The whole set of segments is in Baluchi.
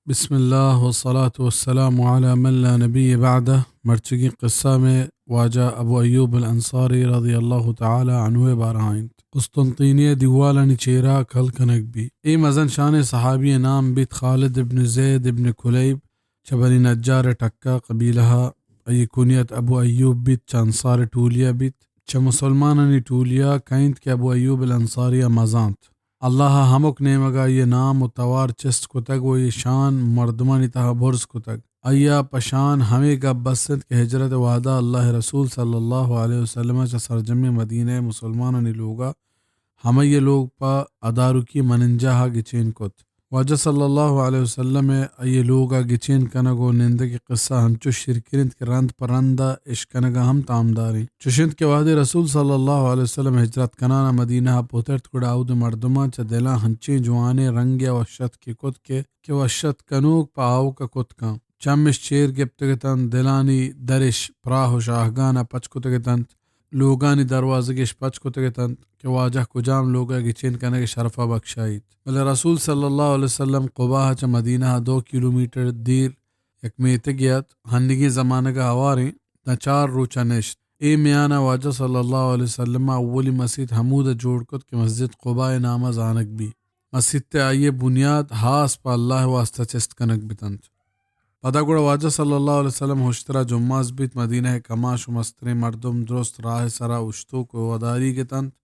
بسم اللہ والصلاة والسلام علی من لا نبی بعدہ۔ مرچگیں قصہ مئے واجہ ابو ایوب الانصاری رضی اللہ تعالی عنہ ءِ بارہ ءَ اِنت۔ قسطنطینیہ ءِ دیوالانی چیرا کل کنگ بی۔ اے مزن شانیں صحابی ءِ نام بیت خالد ابن زید ابن کلیب، چہ بنی نجار ءِ ٹکا قبیلہ ءَ۔ آئی ءِ کنیت ابو ایوب بیت، چہ انصار ءِ ٹولی ءَ بیت۔ چہ مسلمانانی ٹولی ءَ کئینت کہ ابو ایوب الانصاری ءَ مزانت۔ اللہ ءَ ہمک نیمگ ءَ آئی ءِ نام و توار چست کتگ و آئی ءِ شان مردمانی تہا برز کتگ۔ آئی ءَ پہ شان ہمے گپ بس اِنت کہ ہجرت ءِ وہدا اللہ ءِ رسول صلی اللہ علیہ وسلم ءَ چہ سرجمیں مدینہ ءِ مسلمانانی لوگ ءَ ہمائی ءِ لوگ پہ ادارکی مننجاہ ءَ گچین کت۔ واجہ صلی اللہ علیہ وسلم ءِ آئی ءِ لوگ ءَ گچین کنگ و نندگ ءِ قصہ انچوش شیرکر اِنت کہ رند پہ رند ءَ اشکنگ ءَ ہم تامدار ایں۔ چش اِنت کہ وہدے رسول صلی اللہ علیہ وسلم ہجرت کنان ءَ مدینہ ءَ پترت، گڑا اود ءِ مردماں چہ دلاں ہنچیں جوانیں رنگے ءَ وشتکے کت کہ، کہ وشت کنوک پہ آؤک ءَ کت کن۔ چم اِش چیر گپتگ اِت اَنت، دلانی در اِش پراہ و شاہگان ءَ پچ کتگ اِت اَنت۔ لوگانی دروازگ اِش پچ کتگ اِت اَنت کہ واجہ کجام لوگ ءَ گچین کنگ ءِ شرف ءَ بکشائیت۔ بلے رسول صلی اللہ علیہ وسلم قباء ءَ چہ مدینہ ءَ دو کیلومیٹر دیر یک میتگے اَت، ہنیگیں زمانگ ءَ ہواریں، داں چار روچ ءَ نشت۔ اے میان ءَ واجہ صلی اللہ علیہ وسلم ءَ اولی مسیت ہمود ءَ جوڑ کت کہ مسجد قباء ءِ نام ءَ زانگ بی۔ مسیت ءِ آئی ءِ بنیاد ہاس پہ اللہ ءِ واسطہ چست کنگ بیت اَنت۔ پدا گڑا واجہ صلی اللہ علیہ وسلم ہشتر ءَ جماز بیت۔ مدینہ ءِ کماش و مستریں مردم درست راہ ءِ سرا اوشتوک و وداریگ اِت اَنت۔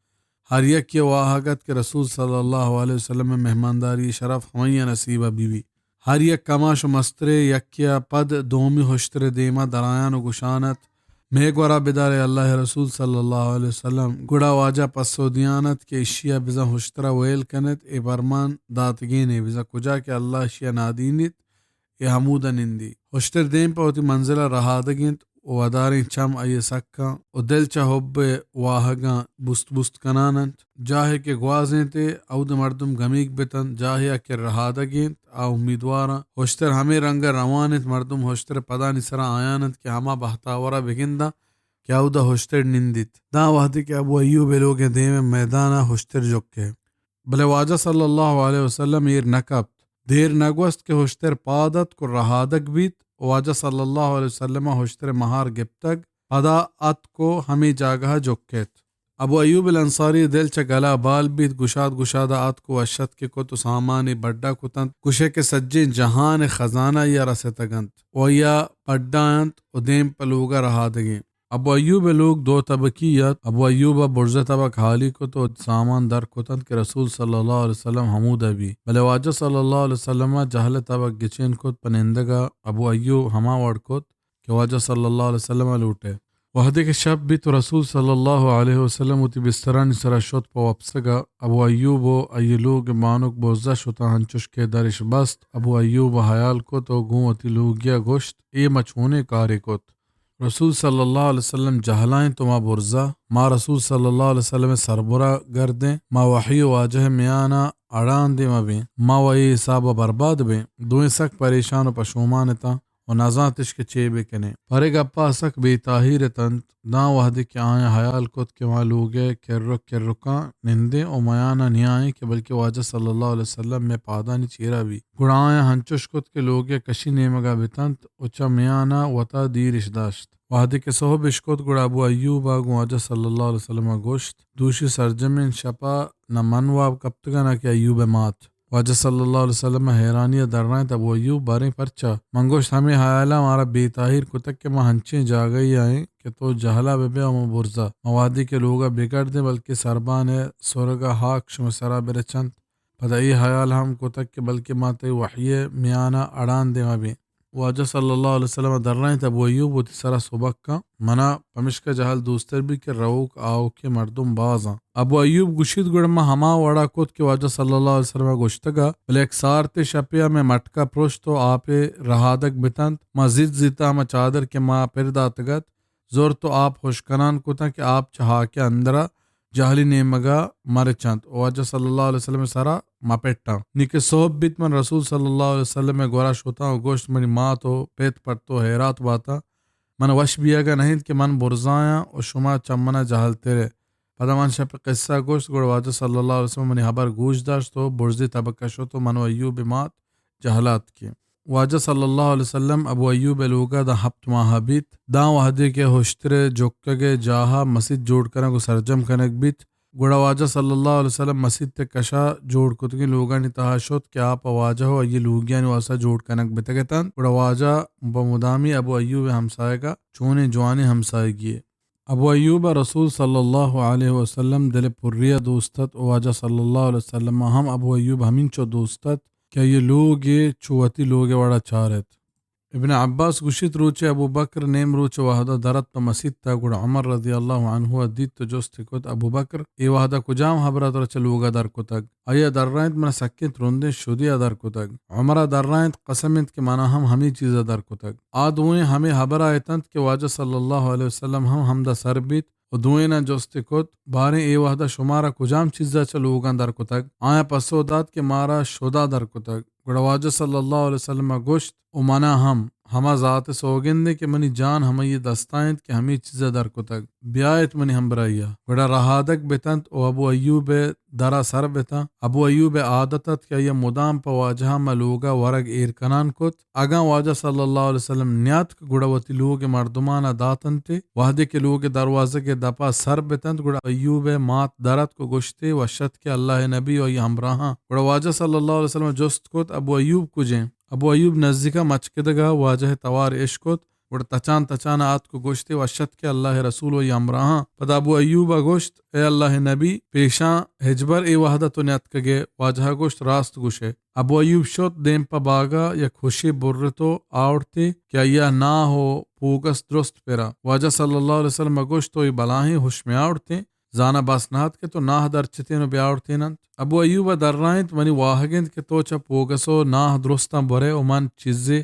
ہر یکے ءَ واہگ اَت کہ رسول صلی اللہ علیہ وسلم ءِ مہمانداری ءِ شرف ہمائی ءَ نصیب ءَ بہ بی۔ ہر یک کماش و مسترے یکے ءَ پد دومی ہشتر ءِ دیما درایان و گشان اَت، مئے گورا بدار اے اللہ ءِ رسول صلی اللہ علیہ وسلم۔ گڑا واجہ پسو دیان اَت کہ اشی ءَ بزاں ہشتر ءَ ویل کن اِت، اے پرمان داتگین ایں، بزاں کجا کہ اللہ اشی ءَ نادینیت، اے ہمود ءَ نندی۔ ہشتر دیم پہ وتی منزل ءَ رہادگ اِنت و وداریں چم آئی ءِ سکاں و دل چہ حب ءِ واہگاں بوست بوست کنان اَنت۔ جاہے کہ گوازینت ئے، اود ءِ مردم گمیگ بہ اَنت، جاہے ءَ کہ رہادگ اِنت، آ امیدواراں۔ ہشتر ہمے رنگ ءَ روان اِنت، مردم ہشتر ءِ پدانی سرا آیان اَنت کہ ہما بہتاور ءَ بگنداں کہ اود ءَ ہشتر نندیت۔ داں وہدے کہ ابو ایوب ءِ لوگ ءِ دیم ءِ میدان ءَ ہشتر جک ئے۔ بلے واجہ صلی اللہ علیہ وسلم ایر نہ کپت۔ دیر نہ گوست کہ ہشتر پاد اتک و رہادگ بیت و واجہ صلی اللہ علیہ وسلم ءَ ہشتر ءِ مہار گپتگ، پدا اتک و ہمے جاگہ ءَ جک ایت۔ ابو ایوب الانصاری ءِ دل چہ گلا بال بیت، گشاد گشاد ءَ اتک و وشتکے کت و سامانے بڈا کت اَنت، گوشئے کہ سجیں جہان ءِ خزانہ آئی ءَ رستگ اَنت و آئی ءَ بڈا اَنت و دیم پہ لوگ ءَ رہادگ ایں۔ ابو ایوب ءِ لوگ دو تبکی اَت۔ ابو ایوب ءَ برز ءِ تبک ہالی کت و سامان در کت اَنت کہ رسول صلی اللہ علیہ وسلم ہمود ءَ بی۔ بلے واجہ صلی اللہ علیہ وسلم ءَ جہل ءِ تبک گچین کت پہ نندگ ءَ۔ ابو ایوب ہما وڑ کت کہ واجہ صلی اللہ علیہ وسلم ءَ لوٹئے۔ وہدے کہ شپ بیت و رسول صلی اللہ علیہ وسلم وتی بسترانی سرا شت پہ وپسگ ءَ، ابو ایوب و آئی ءِ لوگ ءِ بانک برز ءَ شتاں، انچش کہ در اِش بست، ابو ایوب ءَ ہیال کت و گوں وتی لوگی ءَ گوشت، اے ما چونیں کارے کت؟ رسول صلی اللہ علیہ وسلم جہلائیں تو ما برزا، ما رسول صلی اللہ علیہ وسلم ءِ سربرا گردیں، ما وحی و واجہ ءِ میانا اڑاندے مبیں، ما و اے حسابا برباد بیں۔ دوئیں سک پریشان و پشومان اتاں و نزانتش کہ چے بکنیں۔ پرے گپا سک بے تاہیر اتنت۔ داں وہدے کہ آیاں ہیال کت کہ ما لوگئے کرک کرکاں نندیں و میانا نیائیں کہ بلکہ واجہ صلی اللہ علیہ وسلم مئے پادانی چیرا بی۔ گڑا آیاں ہنچش کت کہ لوگئے کشی نیمگا بتنت و چہ میانا وتا دیر اش داشت۔ وہدے کہ سہب اش کت، گڑا ابو ایوبا گوں واجہ صلی اللہ علیہ وسلما گوشت، دوشی سرجمیں شپا نہ من واب کپتگاں نہ کہ ایوبئے مات۔ واجہ صلی اللہ علیہ وسلم حیرانیا درائینت، ابو ایوب، باریں پرچا؟ من گوشت، ہمے ہیالا مارا بے تاہیر کتگ کہ ما ہنچیں جاگہیا ایں کہ تو جہلا ببئے و ما برزا۔ ما وہدے کہ لوگا بگردیں بلکہ سربانئے سرگا ہاک شمئے سرا برچنت۔ پدا اے ہیال ہم کتگ کہ بلکہ ما تئی وحیئے میانا اڑاندے مبیں۔ واجہ صلی اللہ علیہ وسلم درائینت، ابو ایوب، وتی سرا سبک کن، منا پمشکا جہل دوستر بیت کہ رؤک آؤکیں مردم بازاں۔ ابو ایوب گوشیت، گڑا من ہما وڑا کت کہ واجہ صلی اللہ علیہ وسلما گوشتگا، بلے یک سارتیں شپے ء مئے مٹکا پرشت و آپے رہادگ بتنت، ما زیت زیتا ہما چادر کہ ما پر داتگ ات، زرت و آپ ہشکنان کتاں کہ آپ چہ ہاکئے اندرا جہلی نیمگا مرچنت و واجہ صلی اللہ علیہ وسلم سرا مپٹاں۔ نی کہ سہب بیت، من رسول صلی اللہ علیہ وسلم گورا شتاں و گوشت، منی مات و پت پر تو حیرات باتاں، من وش بیئگا نہ انت کہ من برزایاں و شما چہ منا جہلترئے۔ پدا من شپ قصہ گوشت، گڑا واجہ صلی اللہ علیہ وسلم منی ہبر گوش داشت و برزی تبکا شت و من و ایوب مات جہلا اتکیں۔ واجہ صلی اللہ علیہ وسلم ابو ایوب ءِ لوگ ءَ داں ہپت ماہ بیت۔ داں وہدے کہ ہشتر ءِ جکگ ءِ جاہ ءَ مسیت جوڑ کنگ ءُ سرجم کنگ بیت، گڑا واجہ صلی اللہ علیہ وسلم مسیت ءِ کش ءَ جوڑ کتگیں لوگانی تہا شت کہ آ پہ واجہ ءُ آئی ءِ لوگیانی واستا جوڑ کنگ بیتگ اتنت۔ گڑا واجہ پہ مدامی ابو ایوب ءِ ہمساہگ ءَ چونیں جوانیں ہمساہگی یے۔ ابو ایوب ءَ رسول صلی اللہ علیہ وسلم دل ءِ پری ءَ دوست ات ءُ واجہ صلی اللہ علیہ وسلم ءَ ہم ابو ایوب ہمینچو دوست ات کہ آئی ءِ لوگ ءَ چو وتی لوگ ءِ وڑ ءَ چار ات۔ ابن عباس گوشیت، روچے ابو بکر نیم روچ ءِ وہد ءَ در ات پہ مسیت ءَ، گڑا عمر رضی اللہ عنہ ءَ دیت ءُ جست ئے کت، ابو بکر، اے وہد ءَ کجام ہبر ءَ ترا چہ لوگ ءَ در کتگ؟ آئی ءَ درائینت، من ءَ سکیں ترندیں شدے ءَ در کتگ۔ عمر ءَ درائینت، قسم انت کہ من ءَ ہم ہمے چیز ءَ در کتگ۔ آ دوئیں ہمے ہبر ءَ اتنت کہ واجہ صلی اللہ علیہ وسلم ہم ہمدا سر بیت ءُ دوئیناں جست ئے کت، باریں اے وہد ءَ شمارا کجام چیز ءَ چہ لوگاں در کتگ؟ آیاں پسو دات کہ مارا شد ءَ در کتگ۔ گڑا واجہ صلی اللہ علیہ وسلم ءَ گوشت، ءُ من ءَ ہم، ہما ذات ءِ سوگندے کہ منی جان ہمائی ءِ دست ءَ انت کہ ہمے چیز ءَ در کتگ، بیایت منی ہمبراہی ءَ۔ گڑا رہادگ بتنت ءُ ابو ایوب ءِ در ءَ سر بتاں۔ ابو ایوب ءِ عادت ات کہ آئی ءَ مدام پہ واجہ ءَ ماں لوگ ءَ ورگ ایر کنان کت۔ اگاں واجہ صلی اللہ علیہ وسلم نیاتک، گڑا وتی لوگ ءِ مردماں ءَ داتنت ئے۔ وہدے کہ لوگ ءِ دروازگ ءِ دپ ءَ سر بتنت، گڑا ایوب ءِ مات در اتک ءُ گوشت ئے، وش اتک ئے اللہ ءِ نبی ءُ آئی ءِ ہمراہاں۔ گڑا واجہ صلی اللہ علیہ وسلم ءَ جست کت، ابو ایوب کج ایں؟ ابو ایوب نزیک ءَ مچکدگ ءَ واجہ ءِ توار اش کت، گڑا تچان تچان ءَ آتک ءُ گوشت ئے، وش اتک ئے اللہ ءِ رسول ءُ آئی ءِ ہمراہاں۔ پدا ابو ایوب ءَ گوشت، اے اللہ ءِ نبی، پیشاں ہچبر اے وہد ءَ تو نیاتکگ ئے؟ واجہ ءَ گوشت، راست گوش ئے۔ ابو ایوب شت دیم پہ باگ ءَ، یک ہشے برت ءُ آورت ئے کہ آئی ءَ ناہ ءُ پوگس درست پر ات۔ واجہ صلی اللہ علیہ وسلم ءَ گوشت، تو اے بلاہیں ہش میاورتیں، زاناں بس نہ ات کہ تو ناہ درچتین ءُ بیاورتین انت۔ ابو ایوب ءَ درائینت، منی واہگ انت کہ تو چہ پوگس ءُ ناہ درستاں برئے ءُ من چیزے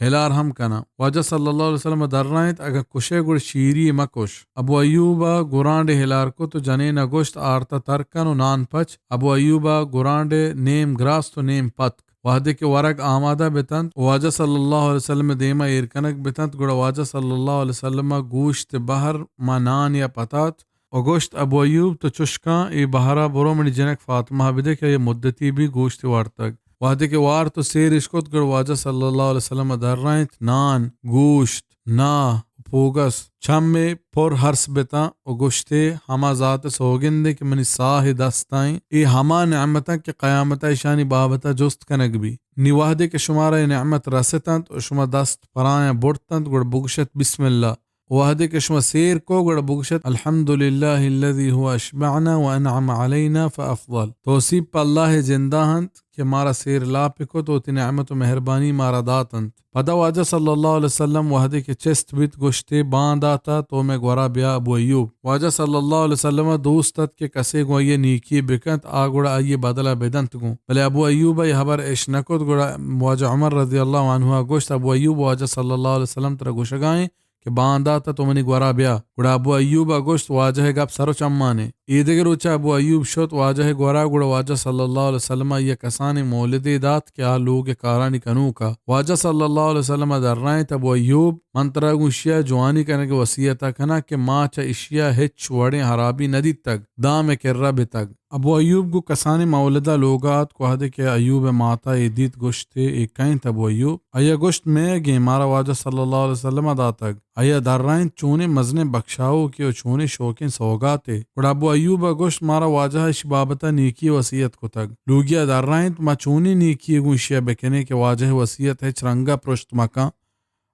ہلار ہم کناں۔ واجہ صلی اللہ علیہ وسلم ءَ درائینت، اگاں کشئے گڑا شیری یے مکش۔ ابو ایوب ءَ گرانڈے ہلار کت ءُ جنین ءَ گوشت، آرت ءَ تر کن ءُ نان پچ۔ ابو ایوب ءَ گرانڈے نیم گراست ءُ نیم پتک۔ وہدے کہ ورگ آمادہ بتنت ءُ واجہ صلی اللہ علیہ وسلم ءِ دیم ءَ ایر کنگ بتنت، گڑا واجہ صلی اللہ علیہ وسلم ءَ گوشت ءِ بہر ماں نان ءَ پتات ءُ گوشت، ابو ایوب، تو چش کن، اے بہر ءَ برو منی جنک فاطمہ ءَ بدے کہ آئی ءَ مدتی بیت گوشتے وارتگ۔ وہدے کہ وارت ءُ سیر اش کت، گڑا واجہ صلی اللہ علیہ وسلم ءَ درائینت، نان، گوشت، ناہ، پوگس، چمے پر ہرس بتاں ءُ گوشت ئے، ہما ذات ءِ سوگندے کہ منی ساہ ئے دست ءَ ایں، اے ہما نعمتاں کہ قیامت ءَ اشانی بابت ءَ جست کنگ بیت۔ نی وہدے کہ شمارا اے نعمت رستنت ءُ شما دست پرایاں برتنت، گڑا بگوشت، بسم اللہ۔ وہدے کہ شما سیر کو، گڑا بگوشت، الحمد للہ الذی هو اشبعنا وانعم علینا فافضل۔ توسیپ پہ اللہ ءِ جند ءَ انت کہ مارا سیر لاپ کت ءُ وتی نعمت ءُ مہربانی مارا دات انت۔ پدا واجہ صلی اللہ علیہ وسلم وہدے کہ چست بیت، گوشت ئے، باندا تا تو مئے گورا بیا ابو ایوب۔ واجہ صلی اللہ علیہ وسلم ءَ دوست ات کہ کسے گوں آئی ءَ نیکی بکنت، آ گڑا آئی ءِ بدل ءَ بدنت گوں۔ بلے ابو ایوب ءَ اے ہبر اش نہ کت، گڑا واجہ عمر رضی اللہ عنہ ءَ گوشت، ابو ایوب، واجہ صلی اللہ علیہ وسلم ترا گوشگا ایں کہ باندا تا تو منی گورا بیا۔ گڑا ابو ایوب ءَ گوشت، واجہ ءِ گپ سر ءُ چمانے۔ اے دگہ روچ ءَ ابو ایوب شت واجہ ءِ گورا، گڑا واجہ صلی اللہ علیہ وسلم ءَ آئی ءَ کسانیں مولدے دات کہ آ لوگ ءِ کارانی کنوک ءَ۔ واجہ صلی اللہ علیہ وسلم ءَ درائینت، ابو ایوب، من ترا گوں اشی ءَ جوانی کنگ ءِ وصیت ءَ کناں کہ ما چہ اشی ءَ ہچ وڑیں ہرابی نہ دیتگ، داں مئے کرا بتگ۔ ابو ایوب گوں کسانیں مولد ءَ لوگ ءَ اتک، وہدے کہ ایوب ءِ مات ءَ اے دیت، گوشت ئے، اے کئے انت ابو ایوب؟ آئی ءَ گوشت، مئیگ ایں، مارا واجہ صلی اللہ علیہ وسلم ءَ داتگ۔ آئی ءَ درائینت، چونیں مزنیں بکشاؤکے ءُ چونیں شوکیں سوگاتے۔ گڑا ابو ایوب ءَ گوشت، مارا واجہ ءَ اشی بابت ءَ نیکی ءِ وصیت کتگ۔ لوگی ءَ درائینت، ما چونیں نیکی یے گوں اشی ءَ بکنیں کہ واجہ ءِ وصیت ہچ رنگ ءَ پرشت مکن؟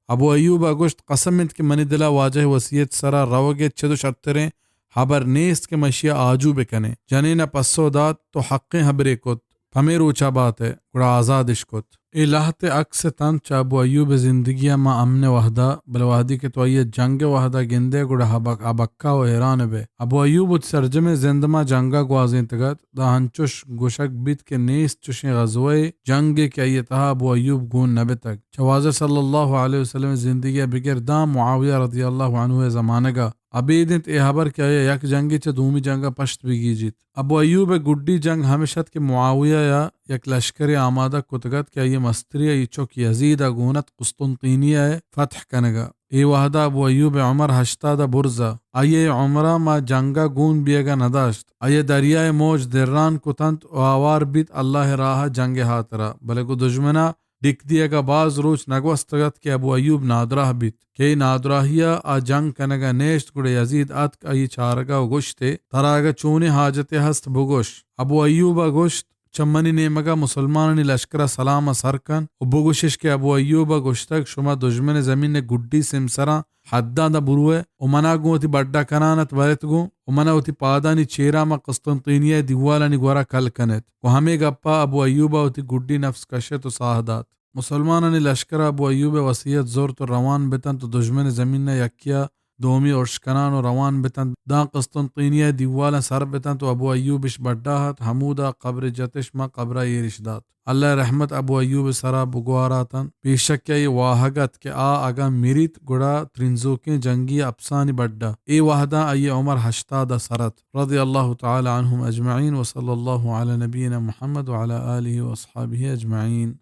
ابو ایوب ءَ گوشت، قسم انت کہ منی دل ءَ واجہ ءِ وصیت ءِ سرا روگ ءِ چد ءُ شرتریں ہبر نیست کہ ما اشی ءَ آجو بکنیں۔ جنین ءَ پسو دات، تو حقیں ہبرے کت، پمے روچ ءَ بات ئے۔ گڑا آزاد اش کت۔ اے لہتے عکس اتنت چہ ابو ایوب ءِ زندگی ءَ ماں امن ءِ وہد ءَ، بلے وہدے کہ تو آئی ءَ جنگ ءِ وہد ءَ گندئے، گڑا ہبک-، ہبکہ ءُ حیران بئے۔ ابو ایوب وتی سرجمیں زند ماں جنگ ءَ گوازینتگ ات، داں انچش گوشگ بیت کہ نیست چشیں غزوہ ءُ جنگے کہ آئی ءِ تہا ابو ایوب گون نہ بتگ۔ چہ واجہ صلی اللہ علیہ وسلم ءِ زندگی ءَ بگر داں معاویہ رضی اللہ عنہ ءِ زمانگ ءَ ابید انت اے ہبر کہ آئی ءَ یک جنگے چہ دومی جنگ ءَ پشت بگیجیت۔ ابو ایوب ءِ گڈی جنگ ہمش ات کہ معاویہ ءَ یک لشکرے آمادگ کتگ ات کہ آئی ءِ مستری آئی ءِ چک یزید ءَ گون ات قسطنطینیہ ءِ فتح کنگ ءَ۔ اے وہد ءَ ابو ایوب ءِ عمر ہشتاد ءَ برز ات۔ آئی ءَ اے عمر ءَ ماں جنگ ءَ گون بیئگ ءَ نہ داشت۔ آئی ءَ دریا ءِ موج دران کت انت ءُ آوار بیت اللہ ءِ راہ ءَ جنگ ءِ ہاترا، بلے گوں دژمن ءَ ڈیک دیگ ءَ باز روچ نہ گوستگ ات کہ ابو ایوب نادراہ بیت۔ کہ اے نادراہی ءَ آ جنگ کنگ ءَ نیشت، گڑا یزید اتک آئی چارگ ءَ و گوشت ئے، ترا اگاں چونیں حاجتے ہست بگوش۔ ابو ایوب ءَ گوشت، چہ منی نیمگ ءَ مسلمانانی لشکر ءَ سلام ءَ سر کن و بگوشش کہ ابو ایوب ءَ گوشتگ، شما دژمن ءِ زمین ءِ گڈی سیمسراں حداں داں بروئے و منا گوں وتی بڈ ءَ کنان ات، برت گوں و منا وتی پادانی چیرا ماں قسطنطینیہ ءِ دیوالانی گورا کل کن ات۔ و ہمے گپا ابو ایوبا وتی گڈی نفس کشت و ساہ دات۔ مسلمانانی لشکرا ابو ایوب ءِ وصیت زرت و روان بتنت و دژمن ءِ زمینا یکیا دومی ارش کنان و روان بتنت، داں قسطنطینیہ ءِ دیوالاں سر بتنت و ابو ایوب اش بڈا ات، ہمودا قبر جتش ماں قبرا ایرش دات۔ اللہ ءِ رحمت ابو ایوب ءِ سرا بگواراتنت۔ بے شک آئی ءِ واہگ ات کہ آ اگاں مریت، گڑا ترینزوکیں جنگی اپسانی بڈا۔ اے وہداں آئی ءِ عمر ہشتاد ءَ سر ات۔ رضی اللہ تعالی عنہم اجمعین، و صلی اللہ علی نبینا محمد و علی آلہ و اصحابہ اجمعین۔